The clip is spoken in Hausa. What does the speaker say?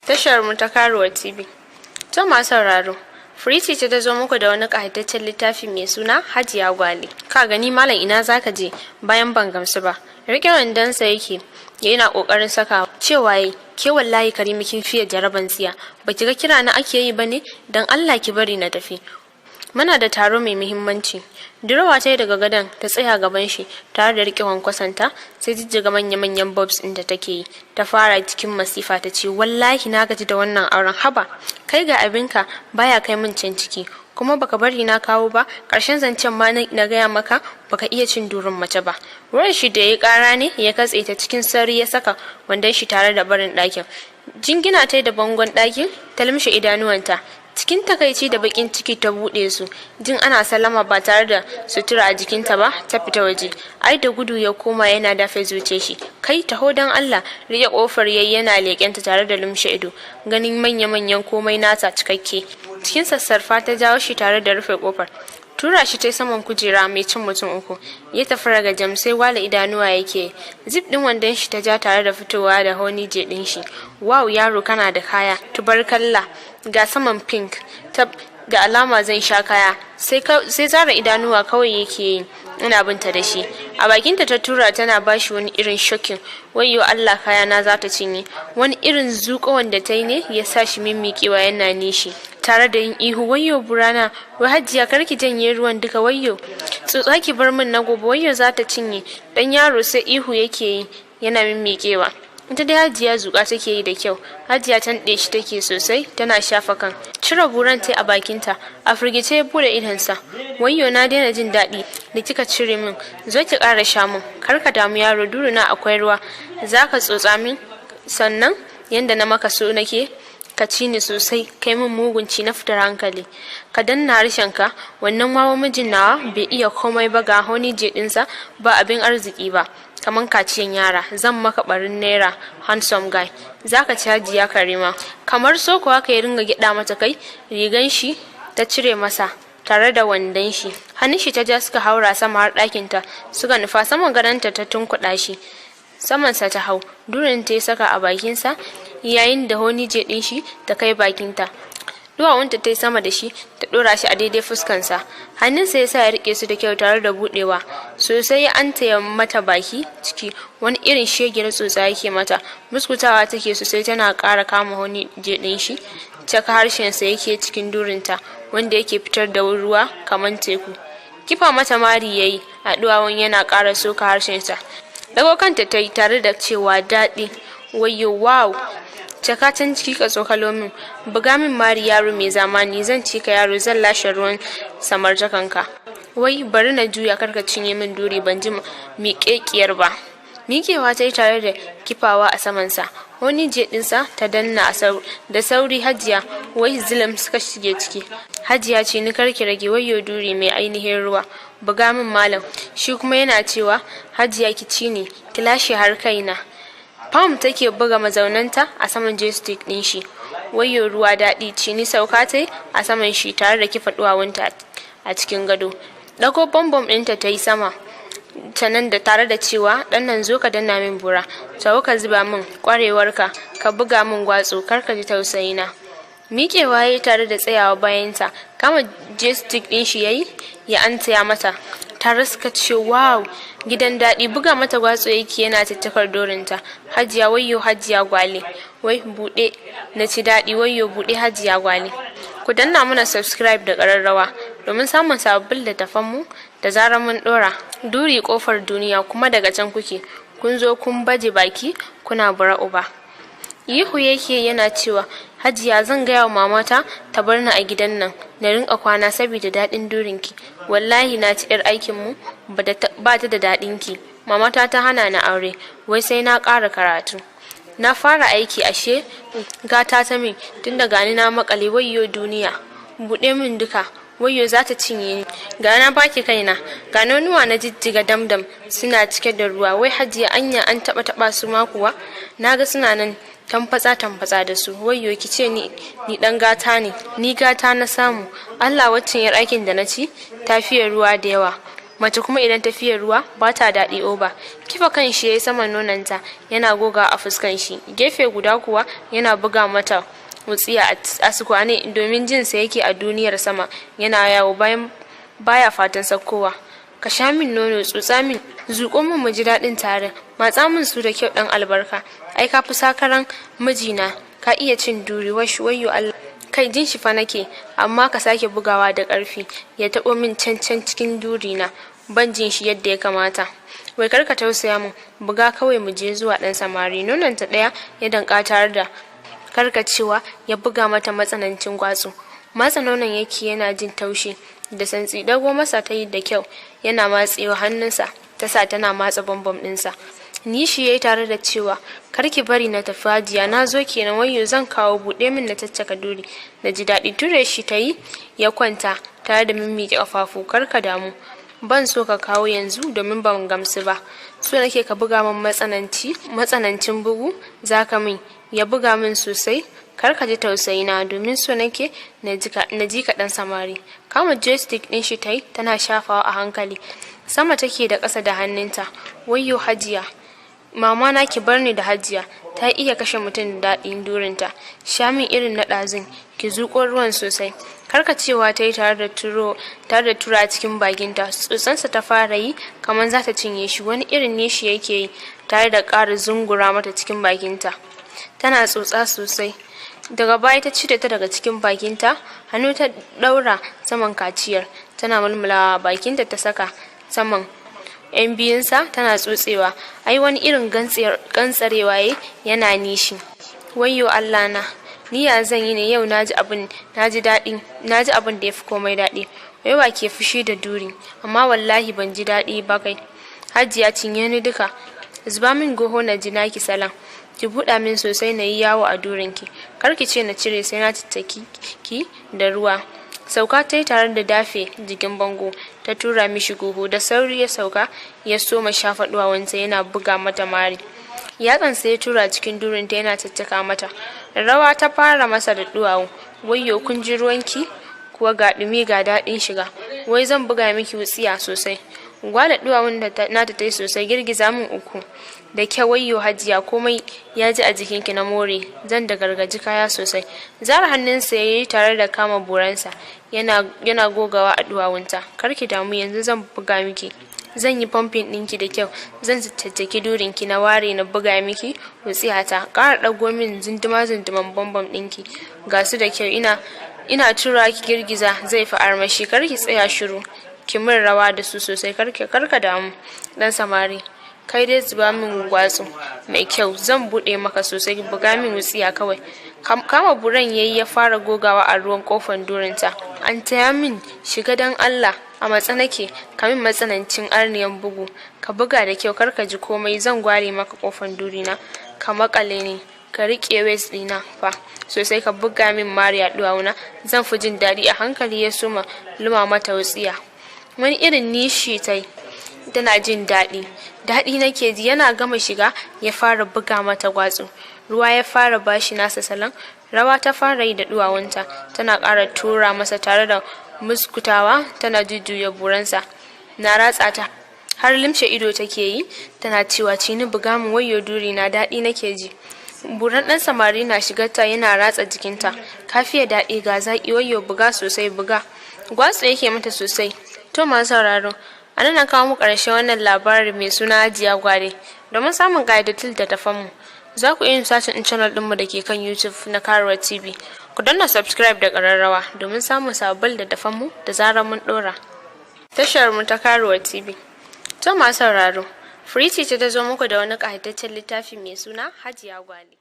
Tashar mu ta Karuwa TV. To masu sauraro, Firiti ce ta zo muku da wani ƙayataccen littafi mai suna Hajiya Gwale. Ka gani malam, ina zaka je bayan ban gamsu ba? Rike wandonsa yake yana ƙoƙarin saka, cewa yi ke, wallahi Karimi, kin fiye jaraban tsiya. Baki ga kira na ake yi bane? Dan Allah ki bari na tafi. Muna da taro mai muhimmanci. Durowa ta yi daga gadon, ta tsaya gaban shi tare da riƙe kwankwasanta, sai jijjiga manya-manyan bobs ɗin da take yi. Ta fara cikin masifa ta ce, "Wallahi na gaji da wannan auren. Haba, kai ga abinka baya kai min can ciki, kuma baka bari na kawo ba. Ƙarshen zancen ma na gaya maka, baka iya cin durin mace ba." Ruwan shi da ya ƙara ne ya katse ta. Cikin sauri ya saka wandon shi tare da barin ɗakin. Jingina ta da bangon ɗakin, ta lumshe idanuwanta. Cikin takaici da bakin ciki ta buɗe su, jin ana sallama. Ba tare da sutura a jikinta ba ta fita waje. Ai da gudu ya koma yana dafe zuciyar shi. "Kai, taho dan Allah." Rike kofar yayi yana leƙenta tare da lumshe ido, ganin manya-manyan komai nata cikakke. Cikin sassarfa ta jawo shi tare da rufe kofar. Tura shi ta saman kujera mai cin mutum uku, ya tafi ragajam, sai wale idanuwa yake. Zip din wandon shi ta ja tare da fitowa da honey je din shi. "Wow yaro, kana da kaya, tubarkalla. Ga saman pink tab, da alama zan sha kaya." Sai zara idanuwa kawai yake yi ina binta da shi. A bakinta ta tura tana bashi wani irin shocking "Wayyo Allah, kayana za ta cinye." Wani irin zuƙo wanda ta yi ne ya sa shi mimmiƙewa yana nishi tare da yin ihu, "Wayyo burana! Wai Hajiya, karki janye ruwan duka. Wayyo, tsotsa ki bar min na gobe. Wayyo, za ta cinye." Dan yaro sai ihu yake yi yana mimmiƙewa. Ita dai Hajiya zuƙa take yi da kyau. Hajiya tanɗe shi take sosai tana shafa kan. Cire buran ta a bakinta. A firgice ya bude idonsa. "Wayyo, na daina jin daɗi da kika cire min. Zo ki ƙara sha min. Kar ka damu yaro, duruna akwai ruwa, za ka tsotsa min. Sannan yanda na maka so nake ka ci ni sosai, kai min mugun ci na fitar hankali. Ka danna harshenka. Wannan wawa mijin nawa bai iya komai ba, ga honey je ɗinsa ba abin arziki ba, kaman kaciyan yara. Zan maka barin naira, handsome guy. Zaka ci Hajiya Karima." Kamar soko haka ya ringa gyaɗa mata kai. Rigan shi ta cire masa tare da wandon shi. Hannun shi ta ja suka haura sama har ɗakin ta suka nufa. Saman gadonta ta tunkuɗa shi, samansa ta hau. Durin ta saka a bakinsa, yayin da honey je ɗin shi ta kai bakinta. Duwawunta ta yi sama da shi, ta ɗora shi a daidai fuskansa. Hannunsa ya sa ya rike su da kyau tare da buɗewa sosai, ya antaya mata baki ciki. Wani irin shegiyar tsotsa yake mata. Muskutawa take sosai tana ƙara kama honey je ɗin shi. Caka harshensa yake cikin durinta wanda yake fitar da ruwa kamar teku. Kifa mata mari yayi a duwawun yana ƙara soka harshensa. Dago kanta ta yi tare da cewa, "Daɗi, wayyo, wow. Caka can ciki ka tsokalo min. Buga min mari yaro mai zamani. Zan ci ka yaro, zan lashe ruwan samartakanka. Wai bari na juya, karka cinye min duri, ban ji miƙeƙiyar ba." Miƙewa ta yi tare da kifawa a samansa. Wani je ɗinsa ta danna da sauri. Hajiya wai zilim suka shige ciki. "Hajiya ce ni, karki rage. Wayyo duri mai ainihin ruwa. Buga min malam." Shi kuma yana cewa, "Hajiya, ki ci ni, ki lashe har kaina." Pam take buga mazaunanta a saman joystick ɗin shi. "Wayyo ruwa daɗi, ci ni." Sauka ta a saman shi tare da kifa duwawunta a cikin gado. Ɗago bambam ɗinta ta yi sama ta nan da tare da cewa, "Ɗan nan, zo ka danna min bura. Tawo ka zuba min ƙwarewarka, ka buga min gwatso, kar ka ji tausayina." Miƙewa ya yi tare da tsayawa bayanta. Kama joystick ɗin shi yayi ya antaya mata. Tare suka ce, "Wow, gidan daɗi." Buga mata gwatso yake yana tattakar dorinta. "Hajiya, wayyo Hajiya Gwale. Wai buɗe na ci daɗi. Wayyo, buɗe Hajiya Gwale." Ku danna mana subscribe da ƙararrawa domin samun sababbin littattafanmu da zarar mun ɗora. Duri ƙofar duniya, kuma daga can kuke. Kun zo kun baje baki kuna bura uba. Ihu yake yana cewa, "Hajiya, zan gaya wa mamata ta bar ni a gidan nan na rinka kwana saboda daɗin durinki. Wallahi na ci 'yar aikinmu ba ta da daɗinki. Mamata ta hana ni aure, wai sai na ƙara karatu. Na fara aiki, ashe gata ta min tun da gani na makale. Wayyo duniya, buɗe min duka. Wayyo, za ta cinye ni. Ga na baki kaina. Ga nonuwa na jijjiga damdam suna cike da ruwa. Wai Hajiya, anya an taɓa taɓa su ma kuwa? Na ga suna nan tamfatsa tamfatsa da su. Wayyo, ki ce ni ni dan gata ne, ni gata na samu. Allah, waccan yar aikin da na ci ta fiye ruwa da yawa." Mace kuma idan ta fiye ruwa ba ta daɗi oba. Kifa kan shi ya yi saman nononta yana goga a fuskan shi. Gefe guda kuwa yana buga mata wutsiya a sukwane, domin jinsa yake a duniyar sama yana yawo, bayan baya fatan sakkowa. Ka sha min nono, tsotsa min, zuƙo min, mu ji daɗin tare. Matsa min su da kyau, ɗan albarka. Ai ka fi sakaran mijina, ka iya cin duri. Wash, wayyo Allah. Kai, jin shi fa nake, amma ka sake bugawa da ƙarfi ya taɓo min can can cikin durina, ban jin shi yadda ya kamata. Wai kar ka tausaya min, buga kawai, mu je zuwa, ɗan samari. Nononta ɗaya ya danka tare da karkacewa ya buga mata matsanancin gwatsu. Matsa nonon yake yana jin taushi da santsi. Dago masa ta yi da kyau yana matsewa, hannunsa ta sa tana matsa bambam ɗinsa. Nishi ya yi tare da cewa, "Kar ki bari na tafi, Hajiya. Na zo kenan. Wayyo, zan kawo. Buɗe min na caccaka duri na ji daɗi." Ture shi ta yi ya kwanta tare da mimmiƙe ƙafafu. "Kar ka damu, ban so ka kawo yanzu domin ban gamsu ba. So nake ka buga min matsananci, matsanancin bugu zaka min." Ya buga min sosai. "Kar ka ji tausayi na, domin so nake na ji ka, ɗan samari." Kama joystick ɗin shi ta yi tana shafawa a hankali, sama take da ƙasa da hannunta. "Wayyo Hajiya, mama na, ki bar ni da Hajiya, ta iya kashe mutum da daɗin durinta. Sha min irin na ɗazun, ki zuƙo ruwan sosai." Karkacewa ta yi tare da tura cikin bakinta. Tsotsansa ta fara yi kamar za ta cinye shi. Wani irin nishi yake yi tare da ƙara zungura mata cikin bakinta, tana tsotsa sosai. Daga baya ta cire ta daga cikin bakinta. Hannu ta ɗaura saman kaciyar tana mulmulawa, bakinta ta saka saman yan biyunsa tana tsotsewa. Ai wani irin gantsarewa yayi yana nishi. "Wayyo Allah na, ni ya zan yi ne yau? Naji abin, naji daɗi, naji abin da yafi komai daɗi. Wai wa ke fushi da duri? Amma wallahi ban ji daɗi ba. Kai Hajiya, cinye ni duka. Zuba min goho na ji naki salam. Ki buɗa min sosai na yi yawo a durinki. Kar ki ce na cire, sai na tattaki ki da ruwa." Sauka ta yi tare da dafe jikin bango, ta tura mishi goho. Da sauri ya sauka ya soma shafa duwawunsa yana buga mata mari. Yatsansa ya tura cikin durinta yana caccaka mata. Rawa ta fara masa da duwawu. "Wayyo, kun ji ruwanki kuwa, ga ɗumi ga daɗin shiga. Wai zan buga miki wutsiya sosai." Gwada duwawun da nata ta yi sosai. "Girgiza min uku da kyau. Wayyo Hajiya, komai ya ji a jikinki, na more. Zan da gargaji kaya sosai." Zara hannunsa ya yi tare da kama buransa yana gogawa a duwawunta. "Karki damu, yanzu zan buga miki, zan yi pumping ɗinki da kyau. Zan caccaki durinki na ware na buga miki wutsiyata. Ƙara ɗago min zunduma zunduman bambam ɗinki, ga su da kyau. Ina tura ki girgiza, zai fi armashi. Kar ki tsaya shiru, ki min rawa da su sosai. Karka damu, dan samari. Kai dai zuba min gwatsu mai kyau, zan buɗe maka sosai. Buga min wutsiya kawai." Kama buran yayi ya fara gogawa a ruwan kofan durinta. "An taya min shiga dan Allah, a matsa nake. Ka min matsanancin arniyan bugu, ka buga da kyau, kar ka ji komai. Zan gware maka kofan durina, ka makale ni, ka riƙe waist ɗina fa sosai, ka buga min mari a duwawuna, zan fi jin daɗi." A hankali ya soma luma mata wutsiya. Wani irin nishi ta yi tana jin daɗi. "Daɗi nake ji." Yana gama shiga ya fara buga mata gwatsu. Ruwa ya fara bashi nasa salon. Rawa ta fara yi da duwawunta, tana ƙara tura masa tare da muskutawa, tana jujjuya buransa na ratsa ta. Har limshe ido take yi tana cewa, "Cini, buga mu. Wayyo duri na, daɗi nake ji." Buran ɗan samari na shigarta yana ratsa jikinta. "Kafiya daɗi, ga zaƙi. Wayyo, buga sosai, buga." Gwatsu yake mata sosai. To masu sauraro, a nan na kawo mu ƙarshen wannan labari mai suna Hajiya Gwale. Domin samun ƙayyadattun littattafan mu, za ku iya searching ɗin channel ɗinmu da ke kan YouTube na Karuwa TV. Ku danna subscribe da ƙararrawa domin samun sabbin littattafan mu da zarar mun ɗora. Tashar mu ta Karuwa TV. To masu sauraro, Free ce ta zo muku da wani ƙayataccen littafi mai suna Hajiya Gwale.